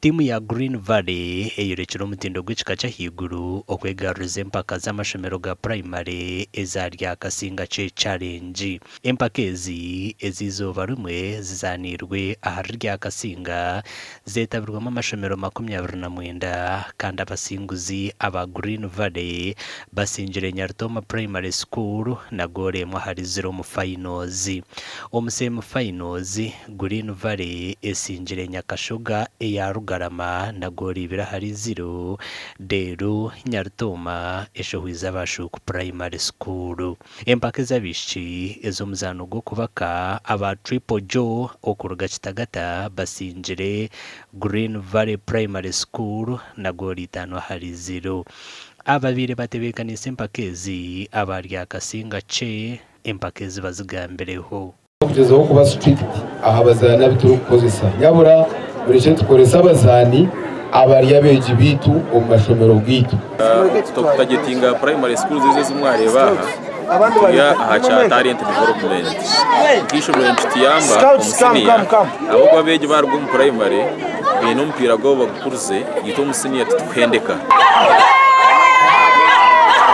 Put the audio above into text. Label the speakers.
Speaker 1: Tiimu ya Green Valley eyorekire omutindo gw'ekika ky'ahaiguru okwegaruriza empaka z'amashomero ga purayimare eza Ryakasingakye Challenge. Empaka ezi ez'eizooba rimwe zizaaniirwe ahari Ryakasinga zeetabirwemu amashomero 29 kandi abasinguzi aba Green Valley basingire Nyarutoma Primary School na goolo emwe ahari ziro omu finals. Omu semi finals, Green Valley esingire Nyakashoga eya Rugarama na goolo ibiri ahari ziro reero Nyarutooma eshohwize aba Shuuku Primary School. Empaka ez'abaishiki ez'omuzaano gw'okubaka, aba Triple Joe okuruga Kitagata basingire Green Valley Primary School na goolo itaano ahari ziro. Ababaire batebeekaniise empaka ezi aba Ryakasinga Che empaka ezi bazigambireho.
Speaker 2: Okugyezaho kuba strict aha bazaani abu turikukozesa. Nyabura murekye tukorese abazaani abari abeegi baitu omu mashomero gaitu.
Speaker 3: Tutagetinga primary schools ezi ezi mwareeba aha turi aha kya talent development. Nk'eishomero nikituyamba omu siniya ahabw'okuba abeegi baaruga omu primary baine omupiira gwabo bagukurize itwe omu siniya titukuhendeka.